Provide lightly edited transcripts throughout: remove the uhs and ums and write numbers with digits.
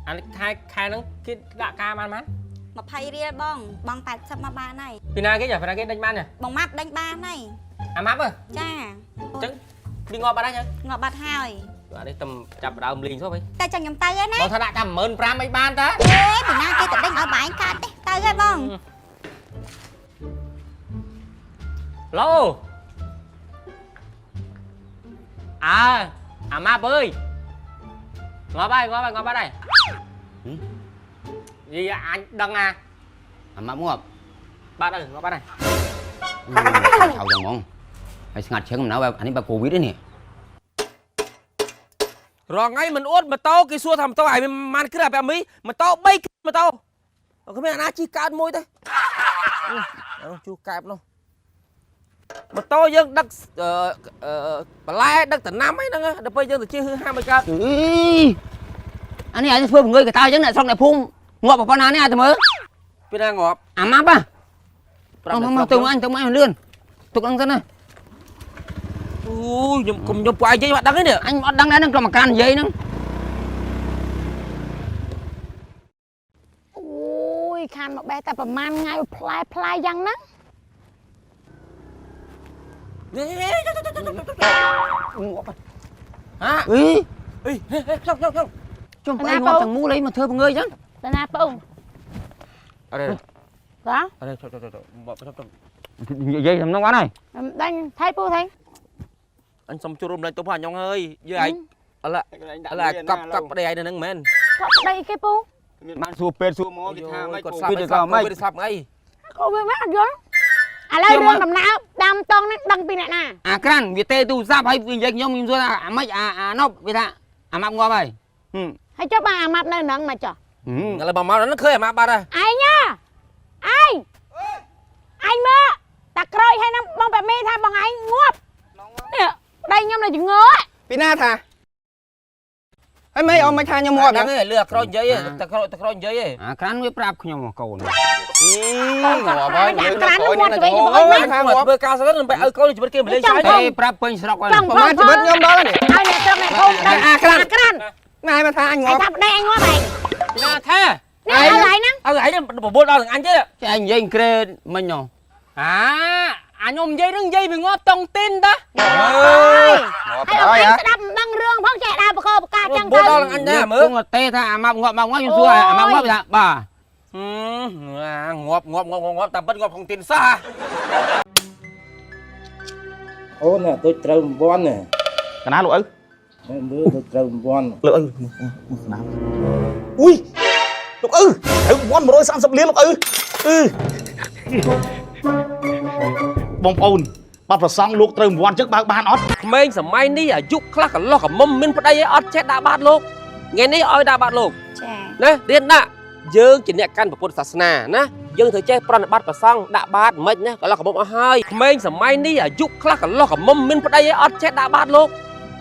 អានេះខែខែហ្នឹងគេដាក់ការបានបាន 20រៀលបងបង80មកបានហើយ ពីណាគេចាពីណាគេដេញបានចា បងម៉ាប់ដេញបានហើយ អាម៉ាប់ហ៎ ចា អញ្ចឹងវាងាប់បាត់ហើយចឹង ងាប់បាត់ហើយ អានេះតំចាប់ដើមលេងសោះវិញ តែចឹងខ្ញុំទៅហើយណា បងថាដាក់តែ15000អីបានតា អេពីណាគេទៅដេញឲ្យបងឯងកាត់ទេទៅហើយបង ឡូអើអាម៉ាប់អើយងាប់ហើយងាប់ហើយងាប់បាត់ហើយយីអញដឹងអា អាម៉ាប់ងាប់ បាត់ហើយងាប់បាត់ហើយ ឆៅចឹងហ្មងហើយស្ងាត់ឈឹងមិននៅអានេះបើកូវីដនេះ រងថ្ងៃមិនអួតម៉ូតូគេសួរថាម៉ូតូឯងមានប៉ុន្មានគ្រឿងអាពាក់មីម៉ូតូ3គ្រឿងម៉ូតូគ្មានអាណាជិះកើតមួយទេអឺជួកែបនោះម៉ូតូយើងដឹកអឺបន្លែដឹកតំណាំអីហ្នឹងដល់ពេលយើងទៅជិះហឺហាមិនកើត អីអានេះឯងធ្វើបង្ងើយកតើចឹងអ្នកស្រុកអ្នកភូមិងាប់ប៉ុណ្ណានេះអាចទៅមើល ពីណាងាប់ អាម៉ាប់ហ៎មកទៅអញទៅមកលឿនទុកហ្នឹងសិនណា អូខ្ញុំកុំខ្ញុំពួកឯងនិយាយអត់ដឹងទេនេះ អញអត់ដឹងដែរហ្នឹងក្រុមអាការនិយាយហ្នឹង អូយខានមកបេះតែប្រហែលថ្ងៃផ្លែផ្លែយ៉ាងហ្នឹង ងាប់ ហា អី អីខ្ញុំខ្ញុំខ្ញុំ ចុះប្អូនងាប់ទាំងមូលអីមកធ្វើបង្ងើយចឹង តាណាពូ អរេ បាទ អរេចូលចូលចូលចូល និយាយសំណងបានហើយ ខ្ញុំដេញថៃពូថៃ អញសុំជួបរួមលេងទៅផងអញអើយយើឯងអឡាអឡាកប់កប់ប្តីឯងនៅហ្នឹងមែន គាត់ប្តីគេពូ បានសួរពេទ្យសួរមកគេថាម៉េច គាត់ស្លាប់ស្លាប់គាត់ស្លាប់អី ក៏វាមិនអត់យល់ឥឡូវរឿងដំណើរដាំតងហ្នឹងដឹងពីអ្នកណា អាក្រាន់វាទេទូរស័ព្ទហើយវានិយាយខ្ញុំខ្ញុំសួរថាអាម៉េចអាអាណប់វាថាអាម៉ាប់ងាប់ហើយ ហើយចុះបានអាម៉ាប់នៅហ្នឹងមកចុះ ឥឡូវបងមកហ្នឹងឃើញអាម៉ាបាត់ហើយ ឯងណាឯងឯងមើលតាក្រូចហើយហ្នឹងបងប៉ាមីថាបងឯងងាប់នេះប្តីខ្ញុំនៅជំងឺ ពីណាថាហើយមិនអមមិនថាខ្ញុំងាប់ ដឹងទេលឺអាក្រោយនិយាយតែក្រោយតែក្រោយនិយាយទេ អាក្រាន់វាប្រាប់ខ្ញុំកូន ងាប់ហើយ ក្រាន់ងាប់ទៅវិញបង មិនថាងាប់ ធ្វើការសិនទៅឲ្យកូនជីវិតគេមិនលេងឆាយ ទេប្រាប់ពេញស្រុកហើយ ចង់ ប្រហែលជីវិតខ្ញុំដល់នេះ ឲ្យអ្នកស្រុកអ្នកភូមិដឹង អាក្រាន់ អាក្រាន់ ណែមកថាអញងាប់ ឯងថាប្តីឯងងាប់ឯង ណាថា នេះឲ្យឯងហ្នឹង ឲ្យឯងបបួលដល់ទាំងអញទៀត ចេះនិយាយក្រេមិញហ៎ អាអាខ្ញុំនិយាយនឹងនិយាយវាងាប់តុងទីនតា ងាប់ ហើយ ហើយ អត់ស្ដាប់មិនដឹងរឿងផងចេះដើរបកបកាចឹង បួ ទៅ លដល់ទាំងអញដែរមើល គង់ទេថាអាម៉ាប់ងាប់មកងាប់ខ្ញុំសួរអាម៉ាប់ងាប់ថាបាទ ងាប់ងាប់ងាប់ងាប់តាមពិតងាប់ក្នុងទីនសោះ អូនដូចត្រូវរង្វាន់ណា កណាលោកឪ មើលដូចត្រូវរង្វាន់ លោកឪកណាអុយលោកឪត្រូវរង្វាន់130លានលោកឪអឺបងប្អូនបាត់ប្រសងលោកត្រូវរង្វាន់ចឹងបើកបានអត់ ក្មេងសម័យនេះអាយុខ្លះកន្លោះកមុំមានប្តីឯអត់ចេះដាក់បាតលោកថ្ងៃនេះឲ្យដាក់បាតលោក ចា ណារៀនដាក់យើងជាអ្នកកាន់ពុទ្ធសាសនាណាយើងត្រូវចេះប្រណិប័តប្រសង់ដាក់បាតមិនណាកន្លោះកមុំអស់ហើយក្មេងសម័យនេះអាយុខ្លះកន្លោះកមុំមានប្តីឯអត់ចេះដាក់បាតលោក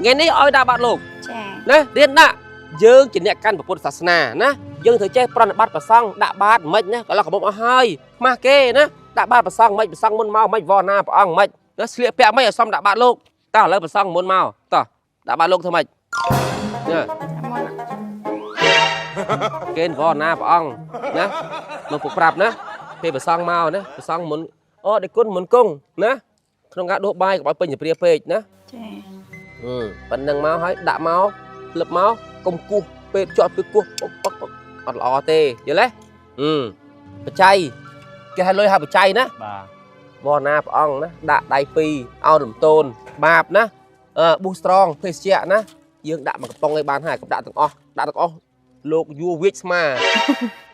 ថ្ងៃនេះឲ្យដាក់បាតលោក ចា ណារៀនដាក់យើងជាអ្នកកាន់ពុទ្ធសាសនាណាយើងត្រូវចេះប្រណិប័តប្រសង់ដាក់បាតមិនណាកន្លោះកមុំអស់ហើយខ្មាស់គេណាដាក់បាតប្រសង់មិនប្រសង់មុនមកមិនវរណាព្រះអង្គមិនណាស្លៀកពាក់មិនឲ្យសមដាក់បាតលោកតើឥឡូវប្រសង់មុនមកតោះដាក់បាតលោកធ្វើម៉េចណាគេវរណាព្រះអង្គណាលោកពុកប្រាប់ណាពេលប្រសង់មកណាប្រសង់មុនអូដេគុណមុនគង់ណាក្នុងការដួសបាយកុំឲ្យពេញជាព្រាពេកណា ចា ប៉ុណ្្នឹងមកហើយដាក់មកផ្លឹបមកកុំគោះពេលជាប់ពេលគោះពុកពុកពុកអត់ល្អទេយល់ទេអឺបច្ច័យគេហៅលុយហៅបច្ច័យណា បាទ វរណាព្រះអង្គណាដាក់ដៃពីរអោនរំតូនបាបណាអឺប៊ូស្រងភេសជ្ជៈណាយើងដាក់មកកំប៉ុងឲ្យបានហើយកុំដាក់ទាំងអស់ដាក់ទាំងអស់លោកយួរវាចស្មា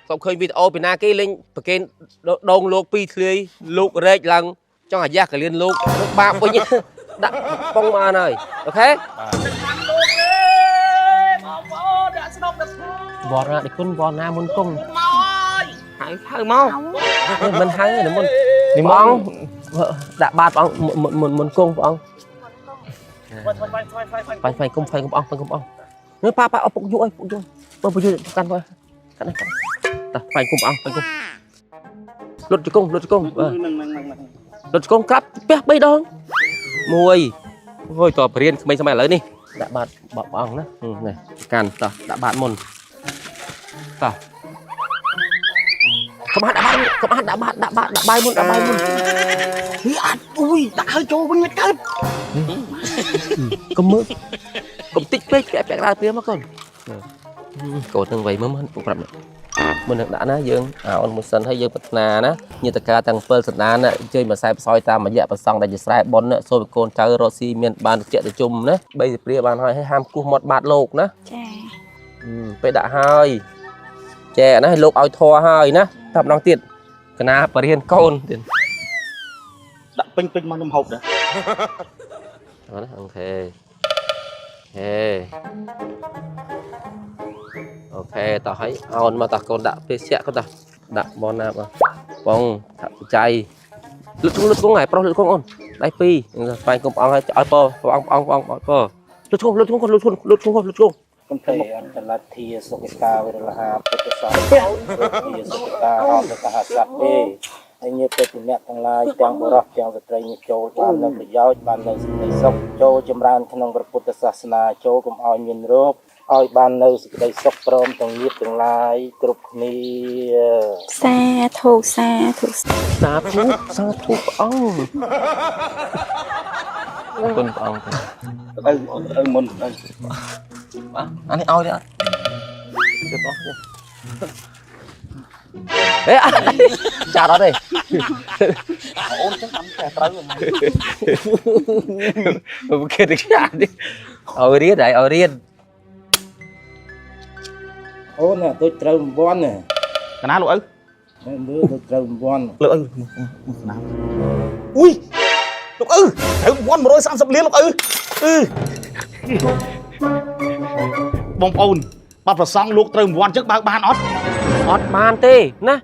សូមឃើញវីដេអូពីណាគេលេងប្រគេនដងលោកពីរធ្លាយលោករែកឡើងចង់អាយ៉ាកលៀនលោកលោកបាបវិញដាក់កំប៉ុងបានហើយអូខេ វរណាដេគុណវរណាមុនគង់ ហៅហៅមក មិនហៅទេនិមន្តនិមន្តដាក់បាតព្រះអង្គមុនមុនគង់ព្រះអង្គបាញ់បាញ់គុំបាញ់គុំអង្គបាញ់គុំអង្គនេះប៉ាប៉ាអពុកយូអើយពុកយូបើពុកយូកាន់បើកាន់កាន់តោះបាញ់គុំអង្គបាញ់គុំលុតជង្គង់លុតជង្គង់លុតជង្គង់ក្រាបពះ3ដង1អូយតបរៀនក្មេងសម័យឥឡូវនេះដាក់បាតព្រះអង្គណានេះកាន់តោះដាក់បាតមុន តោះកុំហាត់ដាក់បាតកុំហាត់ដាក់បាតដាក់បាតដាក់បាយមុនដាក់បាយមុន ហីអត់អុយដាក់ឲ្យចូលវិញមិនកើត កុំមើលកុំតិចពេកពាក់ពាក់កណ្ដាលព្រាមកកូនកូននឹងវៃមើលមកប្រាប់មុននឹងដាក់ណាយើងអោនមួយសិនហើយយើងប្រាថ្នាណាញាតិកាទាំង7សន្តានណាអញ្ជើញមកខ្សែផ្សោយតាមរយៈប្រសងដែលជាស្រែប៉ុនណាសូមកូនចៅរកស៊ីមានបានតិចតិជុំណាបីព្រាបានហើយហើយហាមគោះមាត់បាតលោកណា ចា ពេលដាក់ហើយចែណាលោកឲ្យធေါ်ហើយណាតែម្ដងទៀតកណាបរៀនកូនទៀត ដាក់ពេញពេញមកខ្ញុំហូបដែរ ណាអូខេហេអូខេតោះហើយអូនមកតោះកូនដាក់ភេសជ្ជៈកូនតោះដាក់បនណាបងបងថាបច្ច័យលុតលុតគងហើយប្រុសលុតគងអូនដៃពីរស្វែងគុំអង្គហើយឲ្យពព្រះអង្គព្រះអង្គព្រះអង្គពលុតគងលុតគងលុតគងលុតគងលុតគង កំភេអន្តលទ្ធាសុគតាវិរលហាពុទ្ធសាសនាធាសុគតាអន្តសហសត្វទេហើយញាតិពិអ្នកទាំងឡាយទាំងបុរសទាំងស្ត្រីនេះចូលបាននៅប្រយោជន៍បាននៅសេចក្តីសុខចូលចម្រើនក្នុងព្រះពុទ្ធសាសនាចូលកុំឲ្យមានរោគឲ្យបាននៅសេចក្តីសុខព្រមទាំងញាតិទាំងឡាយគ្រប់គ្នា សាធុសាធុ សាធុសាធុព្រះអង្គអរគុណព្រះអង្គ ទៅទៅមុនទៅ បាទអានេះឲ្យទេអត់ទៅបងហេចាត់អត់ទេ អូនចឹងតាមតែត្រូវហ្នឹង គេទៅចាត់នេះឲ្យរៀនហើយឲ្យរៀន អូនណាដូចត្រូវរង្វាន់ណា កណាលោកឪ មើលដូចត្រូវរង្វាន់ លោកឪមើលស្នាមអុយលោកឪត្រូវរង្វាន់130លានលោកឪអឺបងប្អូនបាត់ប្រសងលោកត្រូវរង្វាន់ចឹងបើកបានអត់ អត់បានទេណា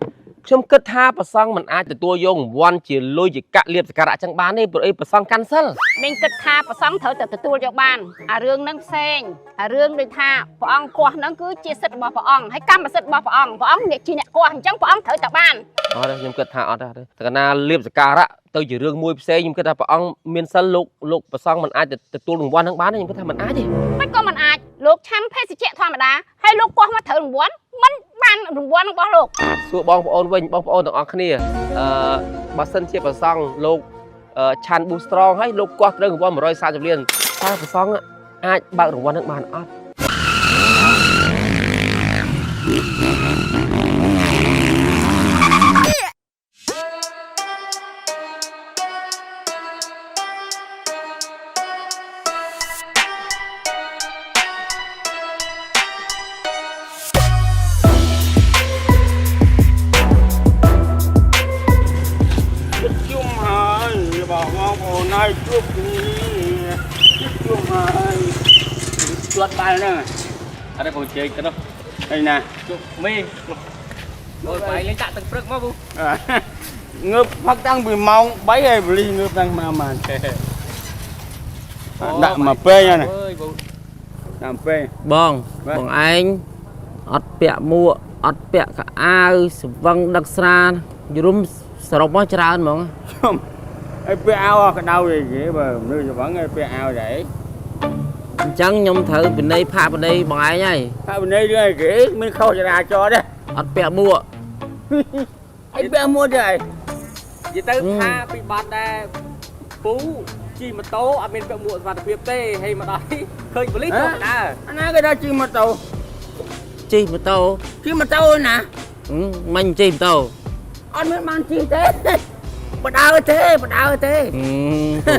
ខ្ញុំគិតថាប្រសងមិនអាចទទួលយករង្វាន់ជាលុយជាកាក់លៀបសក្ការៈចឹងបានទេព្រោះអីប្រសងកាន់សិល មីងគិតថាព្រះសង្ឃត្រូវតែទទួលយកបានអារឿងហ្នឹងផ្សេងអារឿងដូចថាព្រះអង្គគោះហ្នឹងគឺជាសិទ្ធិរបស់ព្រះអង្គហើយកម្មសិទ្ធិរបស់ព្រះអង្គព្រះអង្គអ្នកជាអ្នកគោះអញ្ចឹងព្រះអង្គត្រូវតែបាន អត់ទេខ្ញុំគិតថាអត់ទេតកណាលៀបសក្ការៈទៅជារឿងមួយផ្សេងខ្ញុំគិតថាព្រះអង្គមានសិលលោកលោកប្រសងមិនអាចទទួលរង្វាន់ហ្នឹងបានទេខ្ញុំគិតថាមិនអាចទេ មិនក៏មិនអាចលោកឆាន់ភេសជ្ជៈធម្មតាហើយលោកគោះមកត្រូវរង្វាន់មិនបានរង្វាន់របស់លោក សួរបងប្អូនវិញបងប្អូនទាំងអស់គ្នាអឺបើសិនជាប្រសងលោកឆាន់ប៊ូស្រងហើយលោកកោះត្រូវរង្វាន់130លានតើប្រសងអាចបើករង្វាន់នឹងបានអត់ ជុំហើយបងបងប្អូនហើយជួបគ្នាជុំហើយជួតបាល់ហ្នឹង អត់ទេបងជែកទៅនោះ ហើយណា ជុំមីអូយបាយលេងតាក់ទឹកព្រឹកមកពូ ងើបផឹកតាំងពីម៉ោង3ហើយបលីងើបតាំងមកម៉ានដាក់មកពេញហ្នឹង អើយបង ដាក់ពេញ បង បាទ បងឯងអត់ពាក់មួកអត់ពាក់កៅអៅស្វឹងដឹកស្រាយរុំសរុបមកច្រើនហ្មង ជុំហើយពាក់អាវអស់ក្តៅទេគេបើមនុស្សច្បងហើយពាក់អាវដែរ អញ្ចឹងខ្ញុំត្រូវពិន័យផាកពិន័យបងឯងហើយ ហើយនេះរឿងអីគេមានខុសចរាចរណ៍ទេ អត់ពាក់មួក អីពាក់មួកទេអី និយាយទៅថាពីបាត់ដែរពូជិះម៉ូតូអត់មានពាក់មួកសុវត្ថិភាពទេហើយមកដល់នេះឃើញប៉ូលីសចូលដើរ អាណាគេថាជិះម៉ូតូ ជិះម៉ូតូ ជិះម៉ូតូណា ហឹមមិញជិះម៉ូតូ អត់មានបានជិះទេបដើទេបដើទេ ហឹមពូ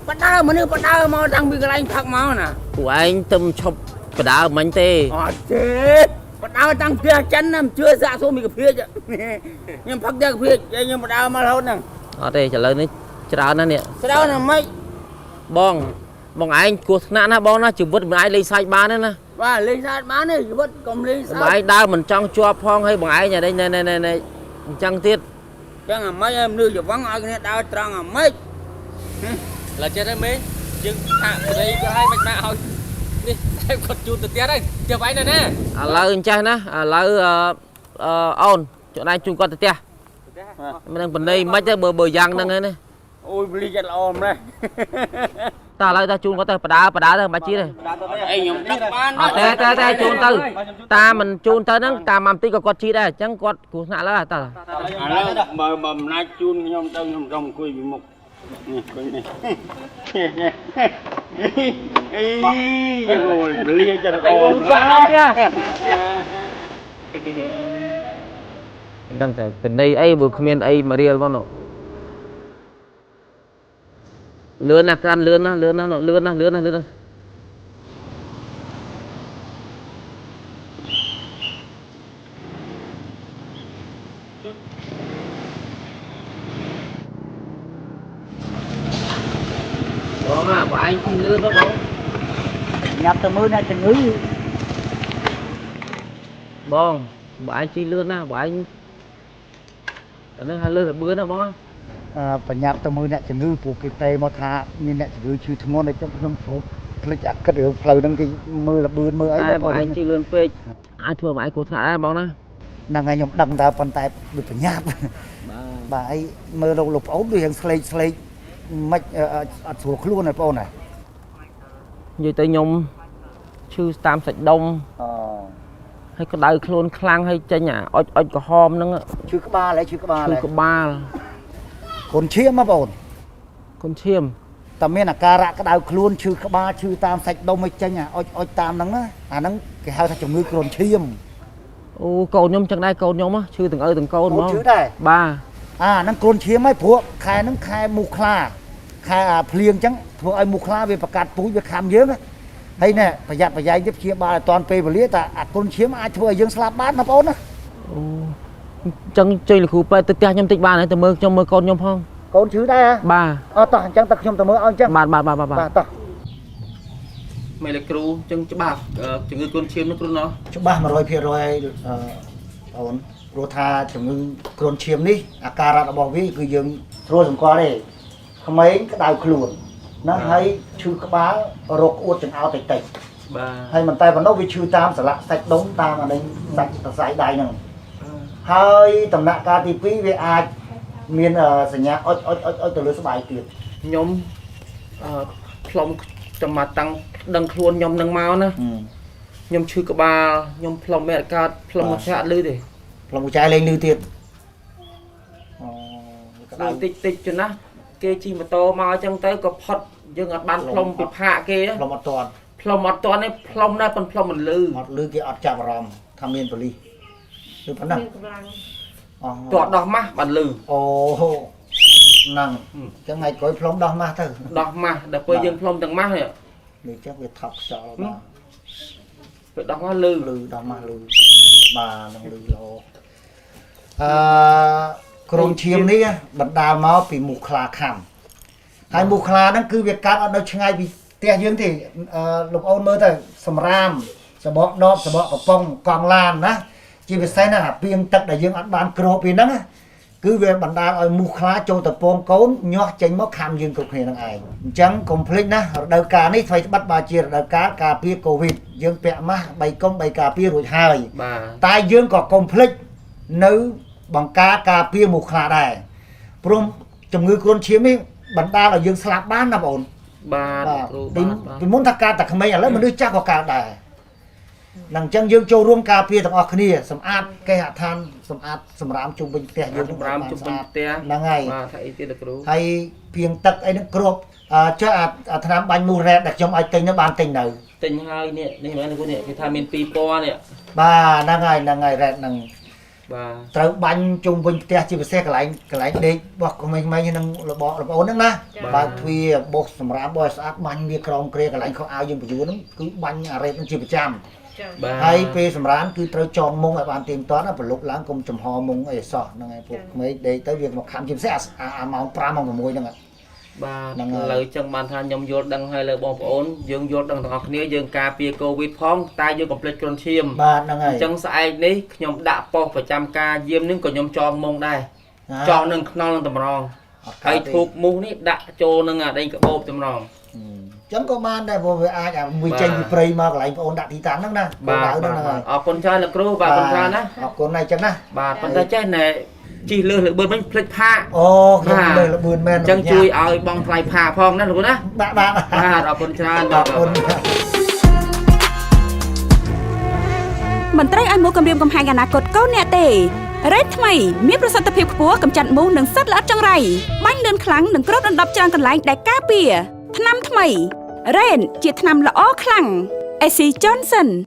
បដើមនុស្សបដើមកតាំងពីកន្លែងផឹកមកណា ពូឯងទៅឈប់បដើមិញទេ អត់ទេបដើតាំងផ្ទះចិនណាមិនជឿសាក់សួរមីកាភាជខ្ញុំផឹកតែកាភាជខ្ញុំបដើមករហូតហ្នឹង អត់ទេឥឡូវនេះច្រើនណាស់នេះ ច្រើនណាស់ម៉េច បងបងឯងគ្រោះថ្នាក់ណាស់បងណាជីវិតមិនអាចលេងសើចបានទេណា បាទលេងសើចបានទេជីវិតកុំលេងសើ បងឯ ច ងដើរមិនចង់ជាប់ផងហើយបងឯងនេះនេះនេះនេះអញ្ចឹងទៀត ចឹងអាម៉េចឲ្យមនុស្សច្បងឲ្យគ្នាដើរត្រង់អាម៉េច ឥឡូវចេះទេមេយើងថាប្តីគាត់ឲ្យមិនមកឲ្យនេះតែគាត់ជូនទៅទៀតហើយជិះឯងណាណា ឥឡូវអញ្ចេះណាឥឡូវអឺអឺអូនចុះដៃជូនគាត់ទៅផ្ទះមិនដឹងបណៃមិនទេបើបើយ៉ាងហ្នឹងឯណា អូយបលីចិត្តល្អម្ល៉េះ តើឥឡូវតើជូនគាត់ទៅបដាបដាទៅមិនបាច់ជីទេ អីខ្ញុំដឹកបាន អត់ទេទេទេជូនទៅតាមមិនជូនទៅហ្នឹងតាមមួយបន្តិចក៏គាត់ជីដែរអញ្ចឹងគាត់គ្រោះថ្នាក់ឡើយតើ ឥឡូវបើបើមិនណាច់ជូនខ្ញុំទៅខ្ញុំសុំអង្គុយពីមុខនេះអង្គុយនេះអីយូរលាចិត្តអូន ដឹងតែតនីអីបើគ្មានអីមករៀលបងនោះលឿនណាស់កាន់លឿនណាស់លឿនណាស់លឿនណាស់លឿនណាស់លឿនណាស់បងអាបងឯងលឿនបង ញ៉ាំទៅមើលអ្នកជំងឺ បងបើឯងជិះលឿនណាស់បើឯងអានេះហៅលឿនតែបឿនណាបង បញ្ញាប់ទៅមើលអ្នកជំងឺព្រោះគេតេមកថាមានអ្នកជំងឺឈឺធ្ងន់អីចឹងខ្ញុំព្រោះភ្លេចអាគិតរឿងផ្លូវហ្នឹងគេមើលលបឿនមើលអី តែបើឯងជិះលឿនពេកអាចធ្វើឲ្យឯងគ្រោះថ្នាក់ដែរបងណា ហ្នឹងហើយខ្ញុំដឹងតើប៉ុន្តែវាប្រញាប់បាទអីមើលលោកលោកប្អូនដូចយ៉ាងស្លេកស្លេកមិនអត់ស្រួលខ្លួនទេបងប្អូនណា និយាយទៅខ្ញុំឈឺតាមសាច់ដុំ អូ ហើយក្តៅខ្លួនខ្លាំងហើយចេញអាអុចអុចក្រហមហ្នឹង ឈឺក្បាលហ៎ឈឺក្បាល ឈឺក្បាល កូនឈាមហ៎បងប្អូន គុនឈាម តែមានអាការៈក្តៅខ្លួនឈឺក្បាលឈឺតាមសាច់ដុំឲ្យចេញអាអុចអុចតាមហ្នឹងណាអាហ្នឹងគេហៅថាជំងឺគ្រុនឈាម អូកូនខ្ញុំចឹងដែរកូនខ្ញុំឈឺទាំងឪទាំងកូនហ្មង ឈឺដែរ បាទ អាហ្នឹងគ្រុនឈាមហើយព្រោះខែហ្នឹងខែមូសខ្លាខែអាភ្លៀងចឹងធ្វើឲ្យមូសខ្លាវាប្រកាត់ពូជវាខាំយើងហើយណែប្រយ័ត្នប្រយែងទៀតព្យាបាលឲ្យតាន់ពេលវេលាតែអាគ្រុនឈាមអាចធ្វើឲ្យយើងស្លាប់បានណាបងប្អូនណា អូចឹងជួយលោកគ្រូពេទ្យទៅផ្ទះខ្ញុំតិចបានហើយទៅមើលខ្ញុំមើលកូនខ្ញុំផង កូនឈឺដែរហ៎ បាទ អត់តោះអញ្ចឹងតើខ្ញុំទៅមើលឲ្យអញ្ចឹង បាទបាទបាទបាទ បាទតោះ មេលោកគ្រូចឹងច្បាស់ជំងឺគ្រុនឈាមនោះគ្រូណោះ ច្បាស់100%ហើយអូនព្រោះថាជំងឺគ្រុនឈាមនេះអាការៈរបស់វាគឺយើងស្រួលសម្គាល់ទេក្មេងក្តៅខ្លួនណាហើយឈឺក្បាលរកអួតចង្អោរតិចតិច បាទ ហើយមិនតែប៉ុណ្ណោះវាឈឺតាមសន្លាក់សាច់ដុំតាមអានេះសាច់សរសៃដៃហ្នឹងហើយដំណាក់កាលទី2វាអាចមានសញ្ញាអុចអុចអុចអុចទៅលើស្បែកទៀត ខ្ញុំអឺផ្លុំតែមកតាំងដឹងខ្លួនខ្ញុំនឹងមកណាខ្ញុំឈឺក្បាលខ្ញុំផ្លុំមិនអត់កើតផ្លុំមកឆាក់អត់លឺទេ ផ្លុំកញ្ចែលេងលឺទៀតអូ ក្តៅតិចតិចចុះណាគេជិះម៉ូតូមកអញ្ចឹងទៅក៏ផុតយើងអត់បានផ្លុំពិផាកគេ ផ្លុំអត់តាន់ ផ្លុំអត់តាន់ទេផ្លុំដែរប៉ុនផ្លុំមិនលឺ អត់លឺគេអត់ចាប់អារម្មណ៍ថាមានប៉ូលីសឬប៉ុណ្ណឹងអូ តោះដោះម៉ាស់បានលឺ អូហ្នឹងអញ្ចឹងថ្ងៃក្រោយផ្លុំដោះម៉ាស់ទៅ ដោះម៉ាស់ដល់ពេលយើងផ្លុំទាំងម៉ាស់នេះ នេះចឹងវាថប់ខ្យល់បាទ ពេលដោះម៉ាស់លឺ លឺដោះម៉ាស់លឺបាទនឹងលឺល្អអឺគ្រុនឈាមនេះបណ្ដាលមកពីមូសខ្លាខាំហើយមូសខ្លាហ្នឹងគឺវាកាត់អត់នៅឆ្ងាយពីផ្ទះយើងទេលោកអូនមើលទៅសម្រាមសបកដបសបកកំប៉ុងកង់ឡានណាជាពិសេសណាអាពីងទឹកដែលយើងអត់បានគ្របពីហ្នឹងគឺវាបណ្ដាលឲ្យមូសខ្លាចូលទៅពងកូនញាស់ចេញមកខាំយើងគ្រប់គ្នានឹងឯងអញ្ចឹងកុំភ្លេចណារដូវកាលនេះថ្មីត្បិតបើជារដូវកាលការពារកូវីដយើងពាក់ម៉ាស់3កុំ3ការពាររួចហើយតែយើងក៏កុំភ្លេចនៅបង្ការការពារមូសខ្លាដែរព្រោះជំងឺគ្រុនឈាមនេះបណ្ដាលឲ្យយើងស្លាប់បានណាបងអូន បាទគ្រូ ពីមុនថាកើតតែក្មេងឥឡូវមនុស្សចាស់ក៏កើតដែរនឹងអញ្ចឹងយើងចូលរួមការពារទាំងអស់គ្នាសម្អាតគេហដ្ឋានសម្អាតសម្រាមជុំវិញផ្ទះយើង សម្រាមជុំវិញផ្ទះ ហ្នឹងហើយ បាទថាអីទៀតលោកគ្រូ ហើយពីងទឹកអីហ្នឹងគ្រប់ចុះអាថ្នាំបាញ់មូសរ៉េតដែលខ្ញុំឲ្យទិញនោះបានទិញនៅ ទិញហើយនេះនេះមែនលោកគ្រូនេះគេថាមាន2ពណ៌នេះ បាទហ្នឹងហើយហ្នឹងហើយរ៉េតហ្នឹង បាទ ត្រូវបាញ់ជុំវិញផ្ទះជាពិសេសកន្លែងកន្លែងដេករបស់ក្មេងៗហ្នឹងរបស់បងប្អូនហ្នឹងណាបើកទ្វារបោសសម្រាមបោសឲ្យស្អាតបាញ់វាក្រោមគ្រាកន្លែងខោអាវយើងបញ្យួរហ្នឹងគឺបាញ់អារ៉េតហ្នឹងជាប្រចាំហើយពេលសម្រានគឺត្រូវចងមុងឲ្យបានទៀងទាត់ណាប្រលប់ឡើងកុំចំហមុងអីសោះហ្នឹងហើយពួកក្មេងដេកទៅវាមកខំជាពិសេសអាម៉ោង5ម៉ោង6ហ្នឹង បាទឥឡូវចឹងបានថាខ្ញុំយល់ដឹងហើយលើបងប្អូនយើងយល់ដឹងទាំងអស់គ្នាយើងការពារកូវីដផងតែយើងកុំភ្លេចគ្រុនឈាម បាទហ្នឹងហើយ អញ្ចឹងស្អែកនេះខ្ញុំដាក់ប៉ុស្តិ៍ប្រចាំការយាមនឹងក៏ខ្ញុំចងមុងដែរចងនឹងខ្នល់នឹងតម្រងហើយធូបមូសនេះដាក់ចូលនឹងអាដេញក្បូបតម្រង ចឹងក៏បានដែរព្រោះវាអាចអាមួយចេញពីព្រៃមកកន្លែងបងអូនដាក់ទីតាំងហ្នឹងណា បាទអរគុណច្រើនលោកគ្រូបាទអរគុណច្រើនណា អរគុណណាស់ចឹងណា បាទប៉ុន្តែចេះណែ ជិះលើសលបឿនវិញភ្លេចផាក អូខ្ញុំលើលបឿនមែន អញ្ចឹងជួយឲ្យបងថ្លៃផាកផងណាលោកណា បាទបាទ បាទអរគុណច្រើនបាទ អរគុណ មិនត្រូវឲ្យមូសគំរាមកំហែងអនាគតកូនអ្នកទេរ៉េតថ្មីមានប្រសិទ្ធភាពខ្ពស់កម្ចាត់មូសនិងសត្វល្អិតចង្រៃបាញ់លឿនខ្លាំងនិងគ្របដណ្ដប់ច្រើនកន្លែងដែលការពារថ្នាំថ្មីរ៉េនជាថ្នាំល្អខ្លាំង AC Johnson។